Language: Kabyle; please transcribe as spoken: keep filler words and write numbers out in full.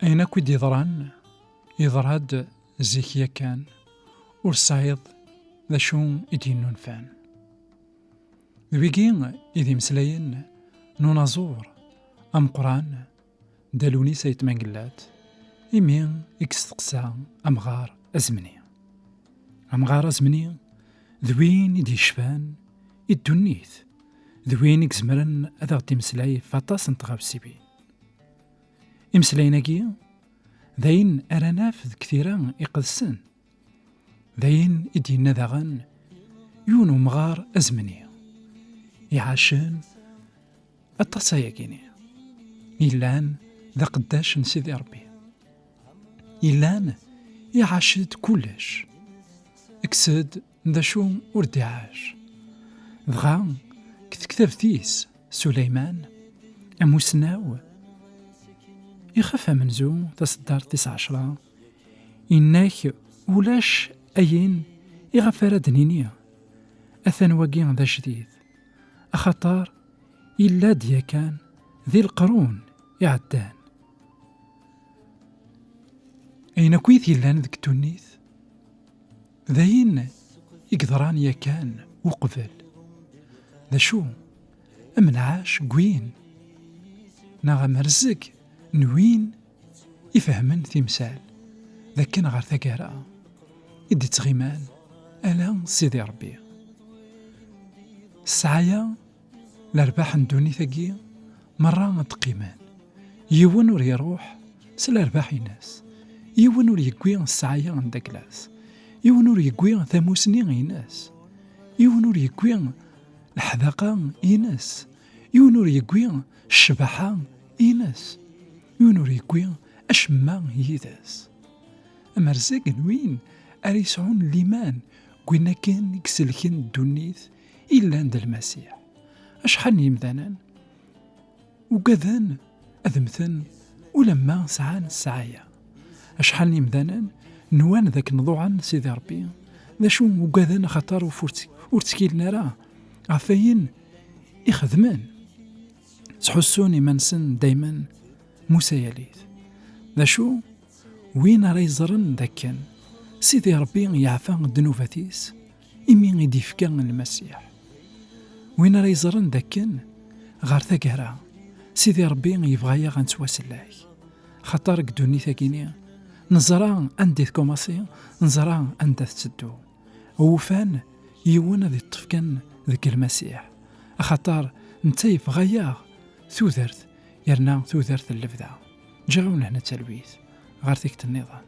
Ayen akk i d-yeḍran, yeḍra-d zik yakan, ur tesɛiḍ d acu i d-yennunfan. D wigi i d imeslayen n unaẓur ameqqran Dda Lewnis Ayt Mengellat, imi i yesteqsa amɣar azemni. Amɣar azemni d win i d-yecfan i ddunit, d win i izemren ad aɣ-d-imeslay ɣef aṭas n tɣawsiwin. Imeslayen-agi d ayen ara naf deg tira iqedsen, d ayen i d-yenna daɣen yiwen umɣar azemni iɛacen aṭas ayagini, yellan d aqeddac n Sidi Ṛebbi, yellan iɛac-d kullec, kkes-d d acu ur d-iɛac. Dɣa, deg tektabt-is, Suleyman, amusnaw, ixef amenzu, taseddart tis ɛecra, inna-k ulac ayen iɣef ara d-nini atan wagi d ajdid, axaṭer yella-d yakan di leqrun iɛeddan. Ayen akk i t-yellan deg ddunit, d ayen i yeḍran yakan uqbel. D acu? Am lɛac n win, neɣ am rrezg n win ifehmen timsal, d akken ɣer taggara i d-ittɣiman ala Sidi Ṛebbi. Ssɛaya, lerbaḥ n ddunit-agi, merra ad d-qqimen. Yiwen ur iruḥ s lerbaḥ-ines. Yiwen ur yewwi ssɛaya n dagla-s. Yiwen ur yewwi tamusni-ines. Yiwen ur yewwi leḥdaqa-ines. Yiwen ur yewwi ccbaḥa-ines. Yiwen ur yewwi acemma yid-s. Am rrezg n win ara yesɛun liman deg win akken i iselken ddunit i yellan d Lmasiḥ. Acḥal n yimdanen ugaden ad mmten ulamma sɛan ssɛaya? Acḥal n yimdanen nwan d akken ḍuɛen Sidi Ṛebbi? D acu ugaden axaṭer ur tt-, ur ttkilen ara ɣef wayen i xedmen? Ttḥussun iman-nsen daymen musayalit. D acu? Win ara yeẓren d akken Sidi Ṛebbi yeɛfa ddnubat-is imi i d-yefka Lmasiḥ. Win ara yeẓren d akken ɣer taggara Sidi Ṛebbi yebɣa-yaɣ ad nettwasellek. Xaṭer deg ddunit-agi-ni neẓra anda i tkumaṣi, neẓra anda tetteddu. Awufan yiwen ad yeṭṭef kan deg Lmasiḥ, axaṭer netta yebɣa-yaɣ tudert, yerna tudert n lebda. Ǧǧiɣ-awen lehna d talwit, ɣer tikkelt nniḍen.